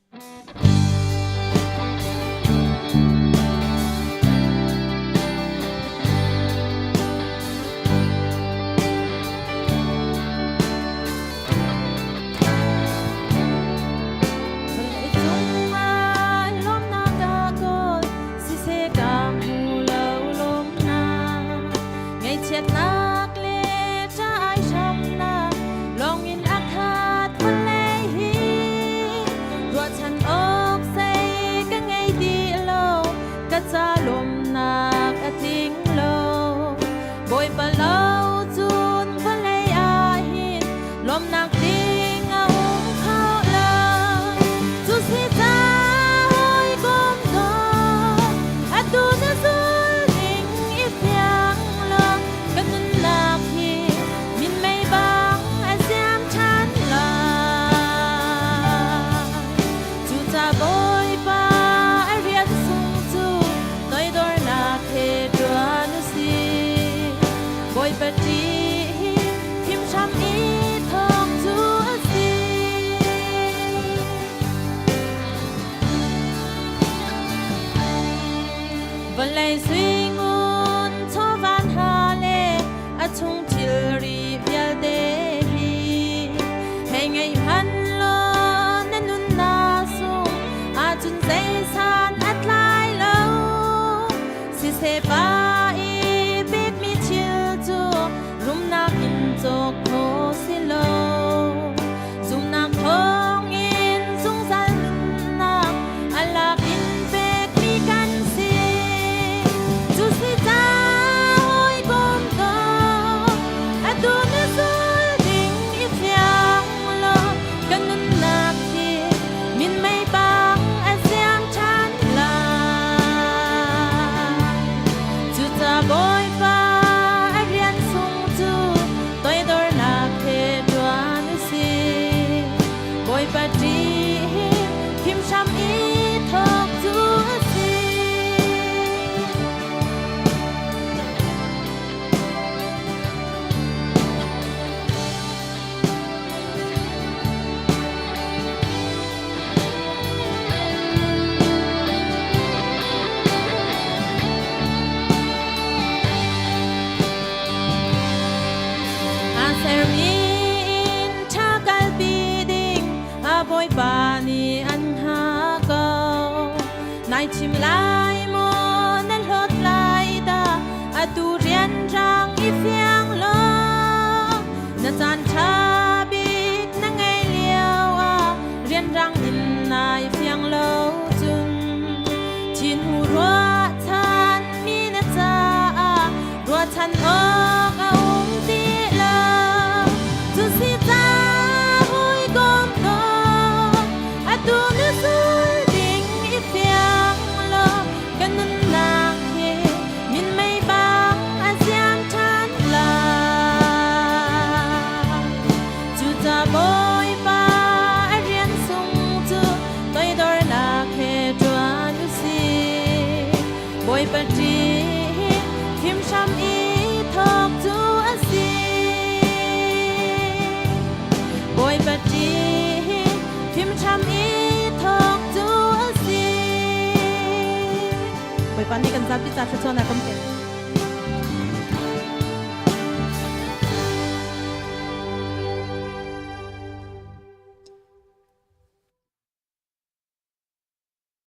Vawleicung ah lawmnak ka kawl, siseh ka hmu lo lawmnak. Ngaihchiatnak le ṭah-ai hramnak lawngin a khat vawlei hi. Ruahchan awk zei ka ngei ti lo, ka ca lawmnak a tling lo. Bawipa lo cun vawlei ah hin lawmnak ding a um kho lo. Cu si ca hawikom dawt, atu na zul ding i fiang law, ka nunnak hi minmei bang a ziam ṭhan lai. Cucaah Bawipa a rian sung cu toidornak he ṭuan u sih. Bawipa ṭih hi thimhram i thawk cu a si. Vawlei suingun chawvan ha le a chung thilri vialte hi hei ngei hmanh law na nunnak sung ahcun zeisan a tlai lo. Siseh pa i pekmi thil cu rumnak in cawk khawh si lo. Zumnak thawngin zungzal nunnak a lak in pekmi kan si. Cu si ca hawikom dawt, atu na zul ding i fiang law ka nunnak hi minmei bang a ziam ṭhan lai. Cucaah Bawipa a rian sung cu toidornak he ṭuan u sih. Bawipa ṭih hi thimhram i thawk cu a si. A sermi inn ṭha kalpi ding a Bawipa nih an hngah ko. Nai chim lai maw na hlawt lai dah atu rianrang i fiang law na caan ṭha bik na ngei lio ah rianrang in nai fiang lo cun thin hu ruahchan mi na caah ruahchan awk a um ti lo. Cu si ca hawikom dawt atu na zul ding i fiang law ka nunnak hi minmei bang a ziam ṭhan lai. Cucaah Bawipa a rian sung cu toidornak he ṭuan u sih. Bawipa ṭih hi thimhram i thawk cu a si. Bawipa ṭih hi thimhram i thawk cu a si. Bawipa nih kan zapi ca thluachuahnak kan pek.